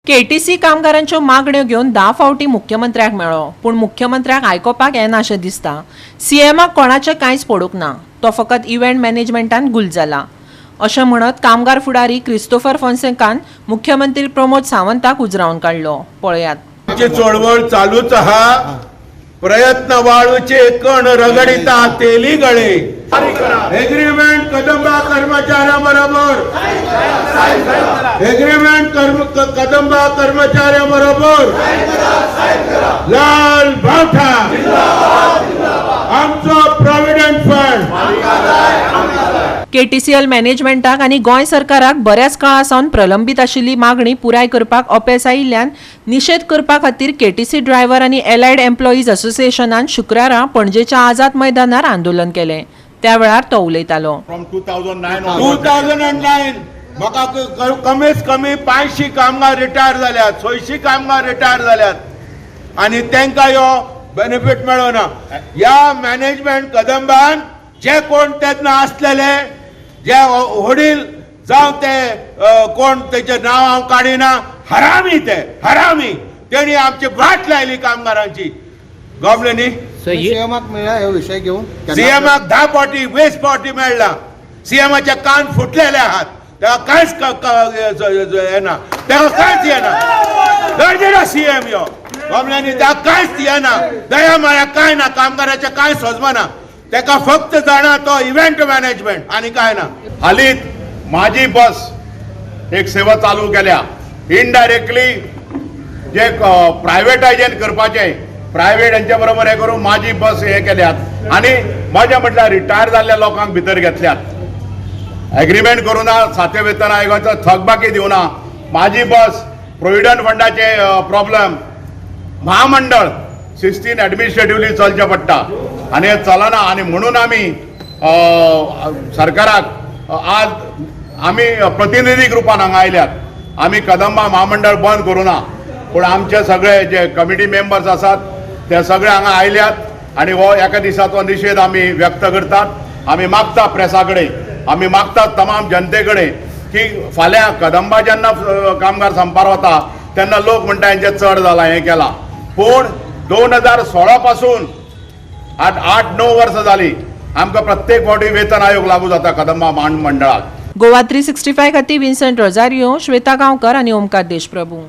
KTC कामगारांच्यो मागण्यो घेवन 10 फावटी मुख्यमंत्र्याक मेळ्ळो, पूण मुख्यमंत्र्याक आयकोपाक येना अशें दिसता. सीएमाक कोणाचें कांयच पडूंक ना, तो फकत इव्हेंट मॅनेजमेंटान गुल जाला, अशें म्हणत कामगार फुडारी क्रिस्तोफर फोन्सेकान मुख्यमंत्री प्रमोद सावंताक उजरावन काडलो. पळयात. आमची चळवळ चालूच आहा. प्रयत्न वाळूचे कण रगडिता तेली गळे. एग्रीमेंट कदंबा कर्मचाऱ्या बरोबर, एग्रीमेंट कदंबा कर्मचाऱ्या बरोबर. लाल बावटा. आमचो प्रॉव्हिडंट फंड. केटीसीएल मॅनेजमेंटाक आनी गोंय सरकाराक बऱ्याच काळा सावन प्रलंबीत आशिल्ली मागणी पुराय करपाक अपेस आयिल्ल्यान निशेध करपा खातीर केटीसी ड्रायव्हर आनी एलायड एम्प्लॉईज असोसिएशनान शुक्रारा पणजेच्या आझाद मैदानार आंदोलन केलें. त्या वेळार तो उलयतालो. From 2009. 2009 म्हाका कमीत कमी 500 कामगार रिटायर जाल्यात, 600 कामगार रिटायर जाल्यात आनी तांकां ह्यो बेनिफीट मेळना. ह्या मॅनेजमेंट कदंबान जे कोण तेन्ना आसलेले जे वडील जावं ते कोण, तेचें नांव हांव काडिना, हरामी ते हरामी. तेणी आमची वाट लायली कामगारांची. गमले न्ही? सीएमाक मेळ्ळा हे विषय घेऊन? सीएमाक 10 फावटी, 20 फावटी मेळ्ळा. सीएमाचे कान फुटलेले आहात. तेका कांयच येना, तेका कांयच येना. गरजेना सीएम यो गमल्यांनी तेका कांयच येना, दया माया कांय ना, कामगाराचें कांय सोजमना. तेका फक्त जाणा तो इव्हेंट मॅनेजमेंट आनी कांय ना. हालींच माझी बस एक सेवा चालू केल्या. इनडायरेक्टली जे प्रायवेटायजेशन करपाचें, प्रायवेट हेंच्या बरोबर हें करून माझी बस हे केल्यात आनी म्हजें म्हटल्यार रिटायर जाल्ल्या लोकांक भितर घेतल्यात. एग्रीमेंट करूं ना, सातव्या वेतन आयोगाचो थकबाकी दिवना. माझी बस, प्रोविडंट फंडाचे प्रॉब्लम, महामंडळ शिस्तीन एडमिनिस्ट्रेटिवली चलचें पडटा आनी हें चलना. आनी म्हणून आमी सरकाराक आज आमी प्रतिनिधीक रुपान हांगा आयल्यात. आमी कदंबा महामंडळ बंद करूं ना, पूण आमचे सगळे जे कमिटी मेंबर्स आसात ते सगळे हांगा आयल्यात आनी हो एका दिसाचो निशेध आमी व्यक्त करतात. आमी मागता प्रेसा कडेन, आमी मागतात तमाम जनते कडेन की फाल्यां कदंबा जेन्ना कामगार संपार वता तेन्ना लोक म्हणटा हेंचें चड जालां, हें केलां. पूण 2016 पासून 8 8 9 वर्सां जालीं, आमकां प्रत्येक फावटी वेतन आयोग लागू जाता कदंबा म्हामंडळाक. गोवा 365 खातीर विन्संट रोजारियो, श्वेता गांवकर आनी ओमकार देशप्रभू.